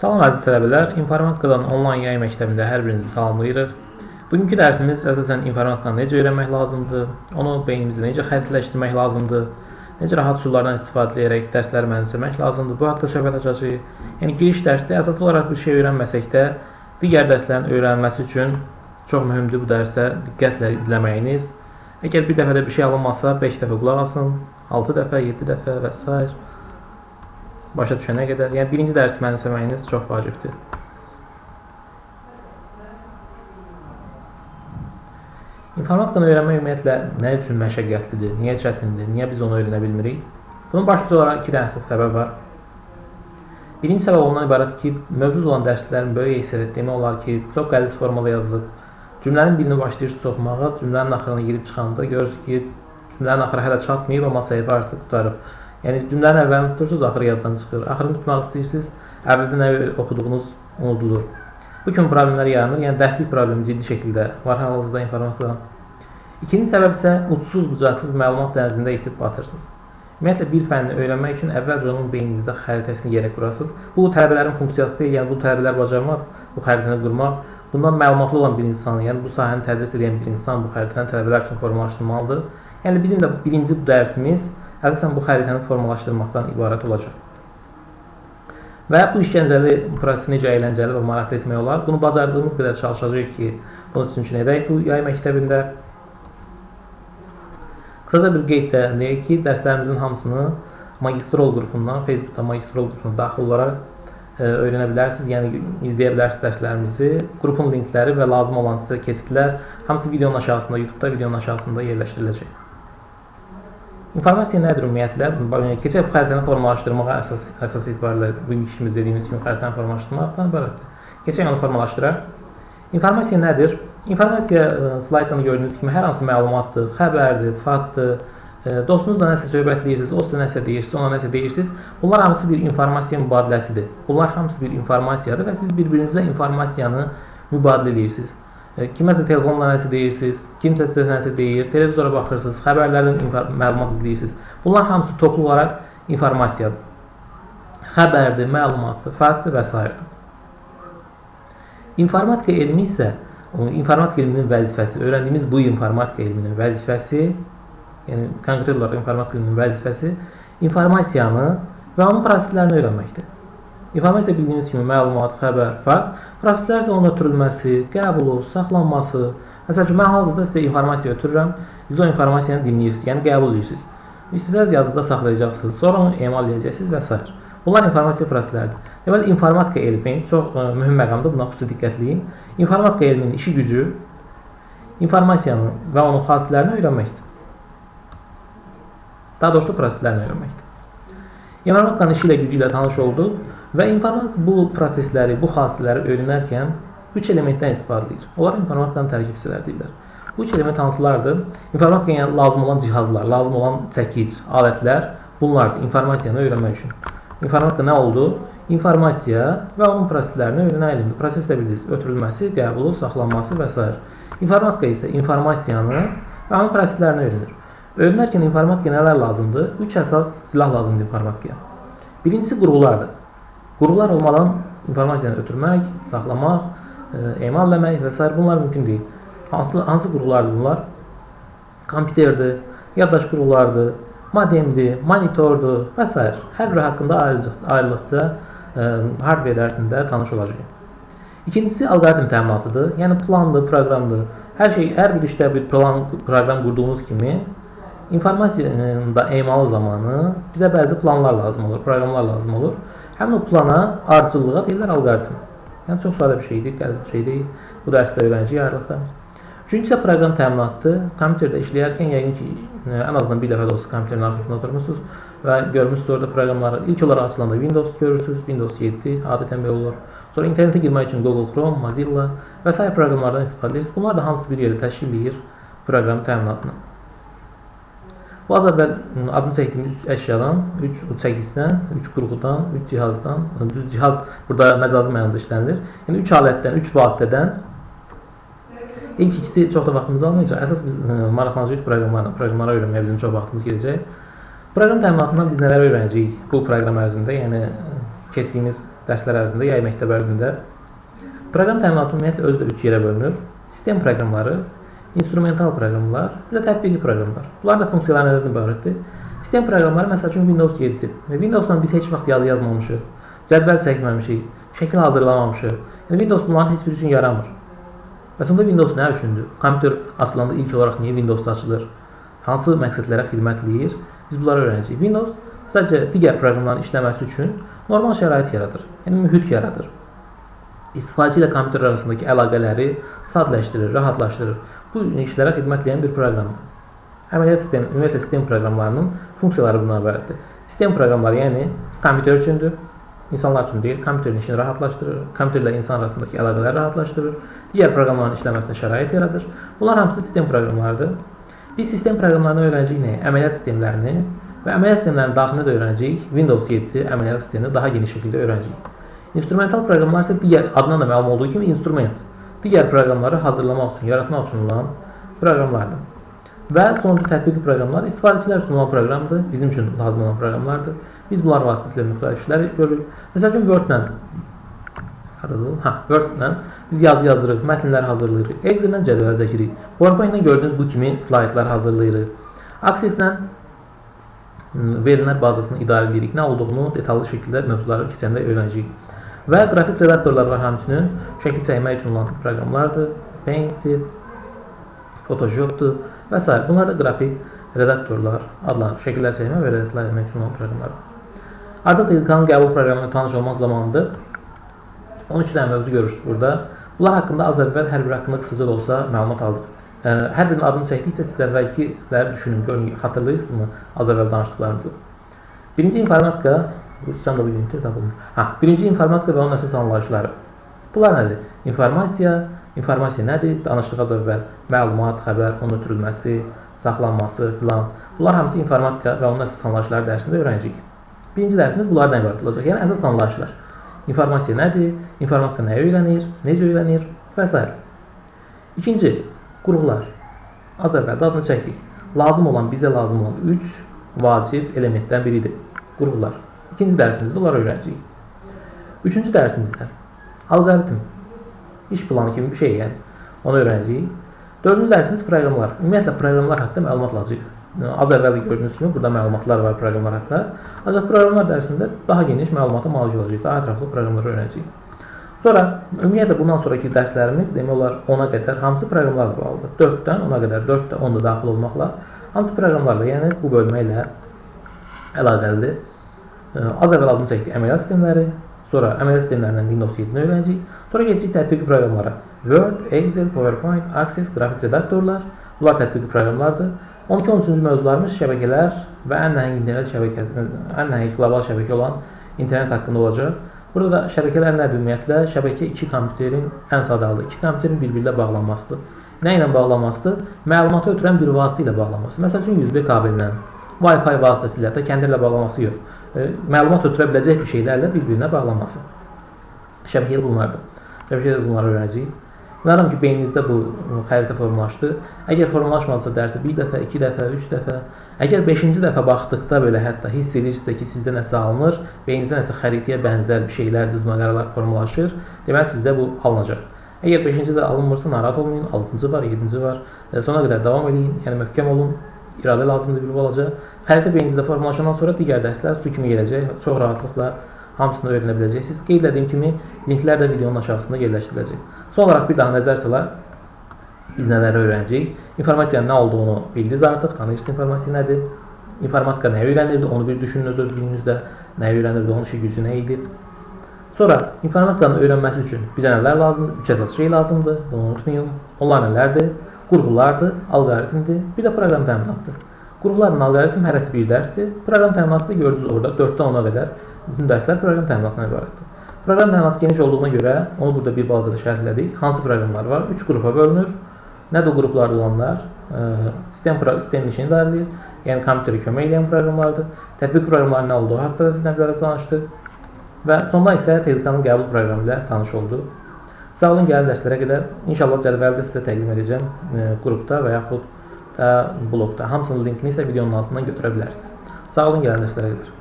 Salam əziz tələbələr, İnformatikadan onlayn yay məktəbində hər birinizi salamlayırıq. Bugünkü dərsimiz əsasən informatikanı necə öyrənmək lazımdır, onu beynimizdə necə xəritələşdirmək lazımdır, necə rahat üsullardan istifadə edərək dərsləri mənimsəmək lazımdır. Bu haqda söhbət açacağıq. Yəni giriş dərsdə əsaslı olaraq bir şey öyrənməsək də, digər dərslərin öyrənilməsi üçün çox mühümdür bu dərsə diqqətlə izləməyiniz. Əgər bir dəfədə bir şey alınmasa, 5 dəfə qulaq asın, 6 dəfə, 7 dəfə və s. Başa düşənə qədər. Yəni birinci dərsi mənimsəməyiniz çox vacibdir. İnformatikanı öyrənmək ümumiyyətlə nə üçün məşəqqətlidir, niyə çətindir, niyə biz onu öyrənə bilmirik? Bunun başlıca olaraq iki dənə əsas səbəb var. Birinci səbəb ondan ibarətdir ki, mövcud olan dərslərin böyük əksəriyyəti demək olar ki, çox qəliz formada yazılıb. Cümlənin birini başlayırsınız oxumağa, cümlənin axırına girib çıxanda görürsünüz ki, cümlənin axırı hələ çatmayıb, amma səhifə artıq qurtarıb. Yəni cümlənin əvvəlini tutursunuz, axırı yaddan çıxır. Axırını tutmaq istəyirsiniz, əvvəldə nə oxuduğunuz unudulur. Bu kimi problemlər yaranır. Yəni dərslik problemi ciddi şəkildə var hal-hazırda informatikadan. İkinci səbəb isə ucsuz bucaqsız məlumat dənizində itib batırsınız. Ümumiyyətlə bir fənni öyrənmək üçün əvvəlcə onun beyninizdə xəritəsini yerə qurasınız. Bu tələbələrin funksiyası deyil, yəni bu tələbələr bacarmaz bu xəritəni qurmaq. Bundan məlumatlı olan bir insan, yəni bu sahəni tədris edən bir insan bu xəritəni tələbələr üçün formalaşdırmalıdır. Yəni bizim də birinci bu dərsimiz əsasən bu xəritəni formalaşdırmaqdan ibarət olacaq. Və bu işgəncəli prosesi necə əyləncəli və maraqlı etmək olar? Bunu bacardığımız qədər çalışacağıq ki, bunu sizin üçün edək bu yay məktəbində. Qısaca bir qeyd də deyək ki, dərslərimizin hamısını Magistrol qrupundan, Facebookda Magistrol qrupuna daxil olaraq öyrənə bilərsiniz, yəni izləyə bilərsiniz dərslərimizi. Qrupun linkləri və lazım olan sizə keçidlər hamısı videonun aşağısında, YouTube'da videonun aşağısında yerləşdiriləcək. İnformasiya nədir ümumiyyətlə? Keçək bu xəritəni formalaşdırmağa əsas etibarilə bugünkü işimiz dediyimiz kimi xəritəni formalaşdırmaqdan ibarətdir. Keçək onu formalaşdıraq. İnformasiya nədir? İnformasiya slayddan gördüyünüz kimi hər hansı məlumatdır, xəbərdir, faktdır. Dostunuzla nəsə söhbət eləyirsiniz, o sizə nəsə deyirsiniz, ona nəsə deyirsiniz. Bunlar hamısı bir informasiya mübadiləsidir. Bunlar hamısı bir informasiyadır və siz bir-birinizlə informasiyanı mübadilə edirsiniz. Kiməsə telefonla nəsə deyirsiniz, kimsə sizə nəsə deyir, televizora baxırsınız, xəbərlərdən məlumat izləyirsiniz. Bunlar hamısı toplu olaraq informasiyadır. Xəbərdir, məlumatdır, faktdır və s. İnformatika elmi isə, informatika elminin vəzifəsi, öyrəndiyimiz bu informatika elminin vəzifəsi, yəni konkret olaraq informatika elminin vəzifəsi, informasiyanı və onun proseslərini öyrənməkdir. İnformasiya bildiyimiz kimi məlumat, xəbər, fakt, proseslər isə onun ötürülməsi, qəbulu, saxlanması. Məsəl üçün, mən hal-hazırda sizə informasiya ötürürəm, siz o informasiyanı dinləyirsiniz, yəni qəbul edirsiniz. İstəsəniz yadınızda saxlayacaqsınız, sonra onu emal edəcəksiniz və s. Bunlar informasiya prosesləridir. Deməli, informatika elmi çox mühüm məqamdır, buna xüsusi diqqətliyim. İnformatika elminin işi gücü informasiyanı və onun xassələrini öyrənməkdir. Daha doğrusu proseslərini öyrənməkdir. İnformatikanın işi ilə gücü ilə tanış olduq və informatika bu prosesləri, bu xassələri öyrənərkən 3 elementdən istifadə edir. Onlar informatikanın tərkib hissələri deyirlər. Bu 3 element hansılardır? İnformatikaya lazım olan cihazlar, lazım olan çəkic, alətlər bunlardır informasiyanı öyrənmək üçün. İnformatika nə oldu? İnformasiya və onun proseslərini öyrənən elmdir. Proses də bilirsiniz, ötürülməsi, qəbulu, saxlanması və s. İnformatika isə informasiyanı və onun proseslərini öyrənir. Öyrənərkən informatikaya nələr lazımdır? 3 əsas silah lazımdır informatikaya. Birincisi qurğulardır. Qurğular olmadan informasiyanı ötürmək, saxlamaq, emal eləmək və s. bunlar mümkün deyil. Hansı qurğulardır bunlar? Kompüterdir, yaddaş qurğulardır, modemdir, monitordur və s. Hər biri haqqında ayrılıqda hardware dərsində tanış olacağıq. İkincisi alqoritm təminatıdır. Yəni plandır, proqramdır. Hər bir işdə bir plan, proqram qurduğumuz kimi informasiyanın da emalı zamanı bizə bəzi planlar lazım olur, proqramlar lazım olur. Həmin o plana, ardıcıllığa deyirlər alqoritm. Yəni çox sadə bir şeydir, qəliz bir şey deyil. Bu dərsdə öyrənəcəyik ayrılıqda. Üçüncüsü isə proqram təminatıdır. Kompüterdə işləyərkən yəqin ki, ən azından bir dəfə də olsa kompüterin arxasında oturmuşsunuz və görmüşsünüz orada proqramları. İlk olaraq açılanda Windows görürsünüz, Windows 7 adətən belə olur. Sonra internetə girmək üçün Google Chrome, Mozilla və sair proqramlardan istifadə edirsiniz. Bunlar da hamısı bir yerdə təşkil edir proqram təminatını. Bu az əvvəl adını çəkdiyimiz 3 əşyadan, 3 çəkisdən, 3 qurğudan, 3 cihazdan, düz cihaz burada məcazi mənada işlənilir. Yəni 3 alətdən, 3 vasitədən ilk ikisi çox da vaxtımızı almayacaq. Əsas biz maraqlanacağıq proqramlarla, proqramlara öyrənməyə bizim çox vaxtımız gedəcək. Proqram təminatından biz nələr öyrənəcəyik bu proqram ərzində? Yəni Keçdiyimiz dərslər ərzində, yay məktəb ərzində. Proqram təminatı ümumiyyətlə özü də 3 yerə bölünür. Sistem proqramları, instrumental proqramlar, bir də tətbiqi proqramlar. Bunlar da funksiyalar nədən ibarətdir? Sistem proqramları, məsəl üçün Windows 7. Windows-dan biz heç vaxt yazı yazmamışıq, cədvəl çəkməmişik, şəkil hazırlamamışıq. Yəni Windows bunların heç biri üçün yaramır. Bəs onda Windows nə üçündür? Kompüter açılanda ilk olaraq niyə Windows açılır? Hansı məqsədlərə xidmət eləyir? Biz bunları öyrənəcəyik. Windows sadəcə digər proqramların işləməsi üçün normal şərait yaradır. Yəni mühit yaradır. İstifadəçi ilə kompüter arasındakı əlaqələri sadələşdirir, rahatlaşdırır. Bu işlərə xidmət edən bir proqramdır. Əməliyyat sistemi, ümumiyyətlə sistem proqramlarının funksiyaları bundan ibarətdir. Sistem proqramları, yəni kompüter üçündür, insanlar üçün deyil, kompüterin işini rahatlaşdırır, kompüterlə insan arasındakı əlaqələri rahatlaşdırır, digər proqramların işləməsinə şərait yaradır. Bunlar hamısı sistem proqramlarıdır. Biz sistem proqramlarını öyrənəcəyik nəyi? Əməliyyat sistemlərini və əməliyyat sistemlərinin daxilində də öyrənəcəyik. Windows 7 əməliyyat sistemini daha geniş şəkildə öyrənəcəyik. İnstrumental proqramlar isə digər adından da məlum olduğu kimi instrument, digər proqramları hazırlamaq üçün, yaratmaq üçün olan proqramlardır. Və sonuncu tətbiqi proqramlar istifadəçilər üçün olan proqramdır, bizim üçün lazım olan proqramlardır. Biz bunlar vasitəsilə müxtəlif işlər görürük. Məsəl üçün Word-lə Word-lə biz yazı yazırıq, mətnlər hazırlayırıq, Excel-lə cədvəl çəkirik, PowerPoint-lə gördüyünüz bu kimi slaydlar hazırlayırıq. Access-lə verillər bazasını idarə edirik. Nə olduğunu detallı şəkildə mövzuları keçəndə öyrənəcəyik. Və qrafik redaktorlar var həmçinin. Şəkil çəkmək üçün olan proqramlardır. Paint-dir, Photoshop-dur və s. Bunlar da qrafik redaktorlar adlanır. Şəkillər çəkmək və redaktorlar etmək üçün olan proqramlardır. Artıq TDK-nın qəbul proqramına tanış olmaq zamanıdır. 13 dənə mövzu görürsünüz burada. Bunlar haqqında az əvvəl hər biri haqqında qısaca da olsa məlumat aldıq. Hər birinin adını çəkdikcə siz əvvəlkiləri düşünün, görün, xatırlayırsınızmı az əvvəl danışdıqlarımızı? Birinci informatika, bu da bugün tapılmır. Birinci informatika və onun əsas anlayışları. Bunlar nədir? İnformasiya, informasiya nədir? Danışdıq az əvvəl. Məlumat, xəbər, onun ötürülməsi, saxlanması filan. Bunlar hamısı informatika və onun əsas anlayışları dərsində öyrənəcəyik. Birinci dərsimiz bunlardan ibarət olacaq. Yəni əsas anlayışlar. İnformasiya nədir? İnformatika nəyi öyrənir? Necə öyrənir? Və s. İkinci, qurğular. Az əvvəl də adını çəkdik. Lazım olan, bizə lazım olan 3 vacib elementdən biridir. Qurğular. İkinci dərsimizdə onları öyrənəcəyik. Üçüncü dərsimizdə alqoritm, iş planı kimi bir şey yəni. Onu öyrənəcəyik. Dördüncü dərsimiz proqramlar. Ümumiyyətlə proqramlar haqqında məlumat alacağıq. Az əvvəl də gördüyünüz kimi burada məlumatlar var proqramlar haqqında. Ancaq proqramlar dərsində daha geniş məlumata malik olacağıq. Daha ətraflı proqramları öyrənəcəyik. Sonra ümumiyyətlə bundan sonraki dərslərimiz demək olar 10-a qədər hamısı proqramlarla bağlıdır. 4-dən 10-a qədər, 4 də 10 da daxil olmaqla hansı proqramlarla, yəni bu bölmə ilə əlaqəlidir. Az əvvəl adını çəkdik əməliyyat sistemləri, sonra əməliyyat sistemlərindən Windows 7-ni öyrənəcəyik. Sonra keçəcəyik tətbiqi proqramlara. Word, Excel, PowerPoint, Access, qrafik redaktorlar. Bunlar tətbiqi proqramlardır. 12-13-cü mövzularımız şəbəkələr və ən nəhəng internet şəbəkəsi, ən nəhəng qlobal şəbəkə olan internet haqqında olacaq. Burada da şəbəkələr nədir ümumiyyətlə? Şəbəkə iki kompüterin ən sadə adı, iki kompüterin bir-birinə bağlanmasıdır. Nə ilə bağlanmasıdır? Məlumatı ötürən bir vasitə ilə bağlanması. Məsəl üçün USB kabellə, Wi-Fi vasitəsilə, hətta kəndirlə bağlanması yox. Məlumat ötürə biləcək bir şeylərlə bir-birinə bağlanması. Şəbəkələr bunlardır. Şəbəkələr bunları öyrənəcəyik. İnanıram ki, beyninizdə bu xəritə formalaşdı. Əgər formalaşmadısa dərsə bir dəfə, iki dəfə, üç dəfə, əgər beşinci dəfə baxdıqda belə hətta hiss edirsinizsə ki, sizdə nəsə alınır, beyninizdə nəsə xəritəyə bənzər bir şeylər, cızmaqaralar formalaşır, deməli sizdə bu alınacaq. Əgər beşinci də alınmırsa, narahat olmayın, altıncı var, yedinci var, sona qədər davam edin, yəni möhkəm olun, iradə lazımdır bir balaca. Xəritə beyninizdə formalaşandan sonra digər dərslər su kimi gələcək, çox rahatlıqla hamısını öyrənə biləcəksiniz. Qeyd etdiyim kimi linklər də videonun aşağısında yerləşdiriləcək. Son olaraq bir daha nəzər salaq, biz nələri öyrənəcəyik. İnformasiyanın nə olduğunu bildiniz artıq, tanıyırsınız informasiya nədir. İnformatika nəyi öyrənirdi, onu bir düşünün öz özlüyünüzdə. Nəyi öyrənirdi, onun işi gücü nə idi. Sonra informatikanın öyrənməsi üçün bizə nələr lazımdır? 3 əsas şey lazımdır, bunu unutmayın. Onlar nələrdir? Qurğulardır, alqoritmdir, bir də proqram təminatıdır. Qurğularla alqoritm hərəsi bir dərsdir. Proqram təminatı da gördünüz orada 4-dən 10-a qədər bütün dərslər proqram təminatına ibarətdir. Proqram təminatı geniş olduğuna görə onu burada bir balaca da şərhlədik. Hansı proqramlar var? 3 qrupa bölünür. Nədir o qruplarda olanlar? Sistemin işini idarə edir. Yəni kompüterə kömək edən proqramlardır. Tətbiq proqramlarının nə olduğu haqqında da sizinlə biraz danışdıq. Və sonda isə TDK-nın qəbul proqramı ilə tanış olduq. Sağ olun, gələn dərslərə qədər. İnşallah cədvəli də sizə təqdim edəcəm qrupda və yaxud da blogda. Hamısının linkini isə videonun altından götürə bilərsiniz. Sağ olun, gələn dərslərə qədər.